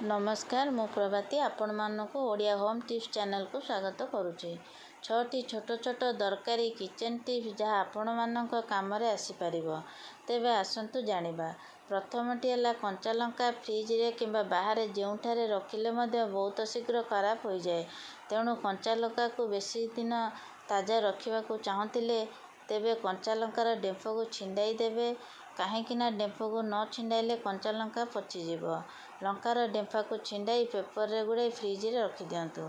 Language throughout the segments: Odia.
ନମସ୍କାର, ମୁଁ ପ୍ରଭାତୀ ଆପଣମାନଙ୍କୁ ଓଡ଼ିଆ ହୋମ୍ ଟିପ୍ସ ଚ୍ୟାନେଲକୁ ସ୍ୱାଗତ କରୁଛି। ଛଅଟି ଛୋଟ ଛୋଟ ଦରକାରୀ କିଚେନ୍ ଟିପ୍ସ ଯାହା ଆପଣମାନଙ୍କ କାମରେ ଆସିପାରିବ। ତେବେ ଆସନ୍ତୁ ଜାଣିବା। ପ୍ରଥମଟି ହେଲା, କଞ୍ଚା ଲଙ୍କା ଫ୍ରିଜରେ କିମ୍ବା ବାହାରେ ଯେଉଁଠାରେ ରଖିଲେ ମଧ୍ୟ ବହୁତ ଶୀଘ୍ର ଖରାପ ହୋଇଯାଏ। ତେଣୁ କଞ୍ଚା ଲଙ୍କାକୁ ବେଶୀ ଦିନ ତାଜା ରଖିବାକୁ ଚାହୁଁଥିଲେ ତେବେ କଞ୍ଚା ଲଙ୍କାର ଡେମ୍ଫକୁ ଛିଣ୍ଡାଇ ଦେବେ, କାହିଁକିନା ଡେମ୍ଫକୁ ନ ଛିଣ୍ଡାଇଲେ କଞ୍ଚା ଲଙ୍କା ପଚିଯିବ। ଲଙ୍କାର ଡେମ୍ଫାକୁ ଛିଣ୍ଡାଇ ପେପରରେ ଗୁଡ଼ାଇ ଫ୍ରିଜରେ ରଖିଦିଅନ୍ତୁ।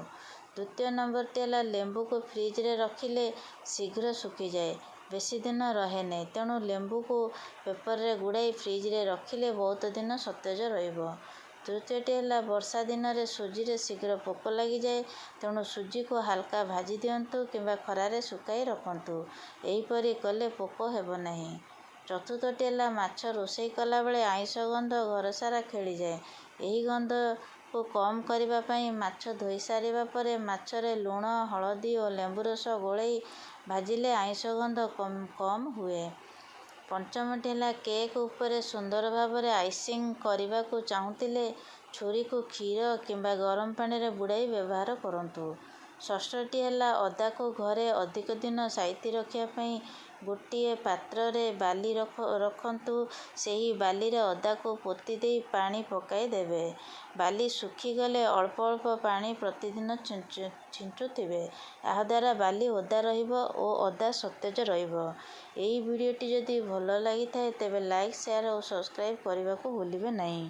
ଦ୍ୱିତୀୟ ନମ୍ବରଟି ହେଲା, ଲେମ୍ବୁକୁ ଫ୍ରିଜରେ ରଖିଲେ ଶୀଘ୍ର ଶୁଖିଯାଏ, ବେଶୀ ଦିନ ରହେ ନାହିଁ। ତେଣୁ ଲେମ୍ବୁକୁ ପେପରରେ ଗୁଡ଼ାଇ ଫ୍ରିଜରେ ରଖିଲେ ବହୁତ ଦିନ ସତେଜ ରହିବ। ତୃତୀୟଟି ହେଲା, ବର୍ଷା ଦିନରେ ସୁଜିରେ ଶୀଘ୍ର ପୋକ ଲାଗିଯାଏ। ତେଣୁ ସୁଜିକୁ ହାଲକା ଭାଜି ଦିଅନ୍ତୁ କିମ୍ବା ଖରାରେ ଶୁଖାଇ ରଖନ୍ତୁ। ଏହିପରି କଲେ ପୋକ ହେବ ନାହିଁ। ଚତୁର୍ଥଟି ହେଲା, ମାଛ ରୋଷେଇ କଲାବେଳେ ଆଇଁଷ ଗନ୍ଧ ଘରସାରା ଖେଳିଯାଏ। ଏହି ଗନ୍ଧକୁ କମ୍ କରିବା ପାଇଁ ମାଛ ଧୋଇ ସାରିବା ପରେ ମାଛରେ ଲୁଣ, ହଳଦୀ ଓ ଲେମ୍ବୁ ରସ ଗୋଳାଇ ଭାଜିଲେ ଆଇଁଷ ଗନ୍ଧ କମ୍ ହୁଏ। ପଞ୍ଚମଟି ହେଲା, କେକ୍ ଉପରେ ସୁନ୍ଦର ଭାବରେ ଆଇସିଂ କରିବାକୁ ଚାହୁଁଥିଲେ ଛୁରୀକୁ କ୍ଷୀର କିମ୍ବା ଗରମ ପାଣିରେ ବୁଡ଼ାଇ ବ୍ୟବହାର କରନ୍ତୁ। ଷଷ୍ଠଟି ହେଲା, ଅଦାକୁ ଘରେ ଅଧିକ ଦିନ ସାଇତି ରଖିବା ପାଇଁ ଗୋଟିଏ ପାତ୍ରରେ ବାଲି ରଖନ୍ତୁ। ସେହି ବାଲିରେ ଅଦାକୁ ପୋତି ଦେଇ ପାଣି ପକାଇ ଦେବେ। ବାଲି ଶୁଖିଗଲେ ଅଳ୍ପ ଅଳ୍ପ ପାଣି ପ୍ରତିଦିନ ଛିଞ୍ଚୁଥିବେ। ଏହାଦ୍ୱାରା ବାଲି ଓଦା ରହିବ ଓ ଅଦା ସତେଜ ରହିବ। ଏହି ଭିଡ଼ିଓଟି ଯଦି ଭଲ ଲାଗିଥାଏ, ତେବେ ଲାଇକ୍, ସେୟାର ଓ ସବସ୍କ୍ରାଇବ୍ କରିବାକୁ ଭୁଲିବେ ନାହିଁ।